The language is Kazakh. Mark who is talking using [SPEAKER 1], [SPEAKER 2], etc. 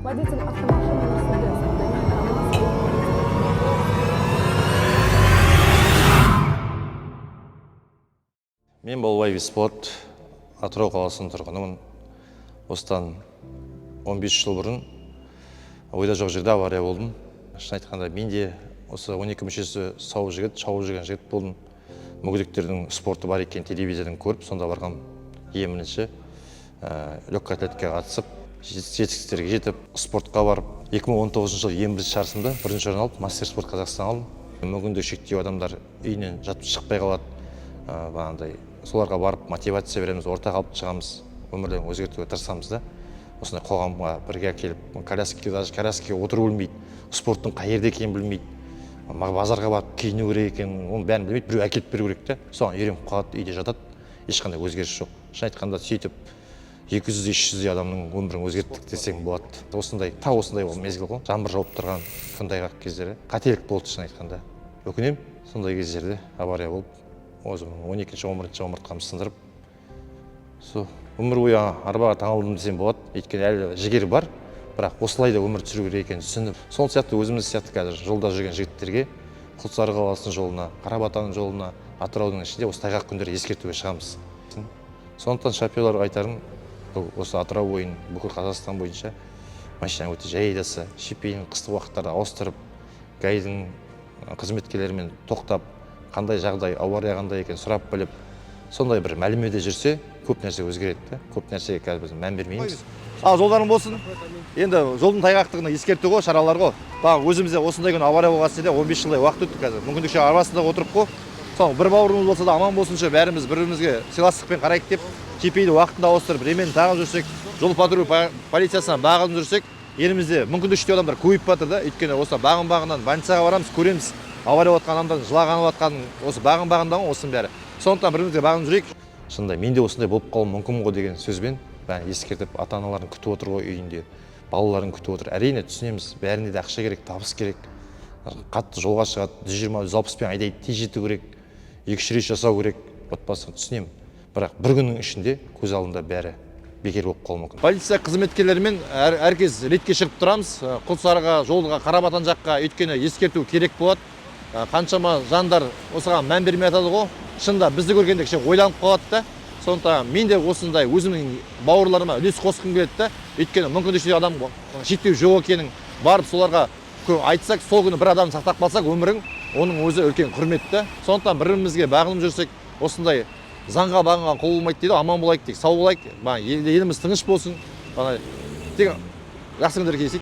[SPEAKER 1] Водитель автомашины «Мерседес» обгоняя КамАЗ.
[SPEAKER 2] Мен Балбай Бесболат, Атырау қаласының тұрғынымын. Осыдан 15 жыл бұрын ойда жоқ жерде авария болдым. Шын айтқанда, мен де осы 12 мүшесі сау жігіт, шауып жүрген жігіт болдым. Мүгедектердің спорты бар екенін телевизордан көріп, сонда барғам. Ең бірінші легкий атлетикаға қатысып, жетістіктерге жетіп, спортқа барып, 2019 жылы ең бірінші жарысымда бірінші орын алып, мастер спорт Қазақстан алдым. Мүмкіндігі шектеу адамдар үйінен жатып шықпай қалады, бағанағыдай соларға барып мотивация береміз, ортаға алып шығамыз, өмірлерін өзгертуге тырысамыз да. Осындай қоғамға бірге әкеліп, коляскаға, даже коляскаға отыру білмейді, спорттың қай жерде екенін білмейді, базарға барып киіну керек екенін, оның бәрін білмейді, біреу әкеліп беру керек та, соған үйреніп қалады, үйде жатады, ешқандай өзгеріс жоқ. Шын айтқанда, сөйтіп 200, 300-дей адамның өмірін өзгерттік десең болады. Осындай, тап осындай ол мезгіл ғой, жаңбыр жауып тұрған күн, тайғақ кездері. Қателік болды, шын айтқанда, өкінемін. Сондай кездерде авария болып, өзімнің 12-, 11-ші омыртқамды сындырып, сол өмір бойы арбаға таңылдым десем болады. Өйткені әлі жігер бар, бірақ осылай да өмір сүру керек екенін түсіндім. Сол сияқты өзіміз сияқты қазір жолда жүрген жігіттерге, Құлсары қаласының жолына, Қарабатаның жолына, Атыраудың ішінде осы тайғақ күндері ескертуге шығамыз. Сондықтан шоферларға айтарым: бұл осы Атырау бойын, бүкіл Қазақстан бойынша машинаны өте жай айдаса, шипейін қыстық уақыттарда ауыстырып, ГАИ-дің қызметкерлерімен тоқтап, қандай жағдай, авария қандай екенін сұрап біліп, сондай бір мәлімеде жүрсе, көп нәрсе өзгереді да. Көп нәрсеге қазір біз мән бермейміз.
[SPEAKER 3] Ал жолдарың болсын. Енді жолдың тайғақтығына ескерту ғой, шаралар ғой. Баға өзімізде осындай күні авария болған кезде 15 жылдай уақыт өтті. Қазір мүмкіндікше арбасында отырып қой. Сол бір бауырымыз болса да, аман болсыншы, бәріміз бір бірімізге сыйластықпен қарайық деп, ЧП-ді уақытында ауыстырып, ремен тағып жүрсек, жол патруль полициясына бағынып жүрсек, елімізде мүмкіндігі шектеу адамдар көбейіп жатыр да. Өйткені осы бағын бағынан больницаға барамыз, көреміз, авария болып жатқан адамдардың жылағаны жатқанын, осы бағын бағында ғой осының бәрі. Сондықтан бір бірімізге бағынып жүрейік.
[SPEAKER 2] Шынында, мен де осындай болып қалуым мүмкін ғой деген сөзбен бәрін ескертіп, ата аналарын күтіп отыр ғой үйінде, балаларын күтіп отыр. Әрине, түсінеміз, бәріне де ақша керек, табыс керек, қатты жолға шығады, 120, 160-пен айдайды, тез жету керек, екі үш рейс жасау керек отбасына, түсінемін. Бірақ бір күннің ішінде көз алдында бәрі бекер болып қалуы мүмкін.
[SPEAKER 3] Полиция қызметкерлерімен әркез ретке шығып тұрамыз Құлсарыға, жолға, Қарабатан жаққа, өйткені ескерту керек болады. Қаншама жандар осыған мән бермей жатады ғой. Шынында, бізді көргенде кішкене ойланып қалады да. Сондықтан мен де осындай өзімнің бауырларыма үлес қосқым келеді да. Өйткені мүмкіндігі шектеу адам, шектеу жоқ екенін барып соларға айтсақ, сол күні бір адамды сақтап қалсақ өмірің, оның өзі үлкен құрмет та. Сондықтан бір бірімізге бағынып жүрсек, осындай заңға бағынған құл болмайды дейді ғой. Аман болайық тек, сау болайық. Бағана еліміз тыныш болсын. Бағана тек жақсы күндер кездесейік.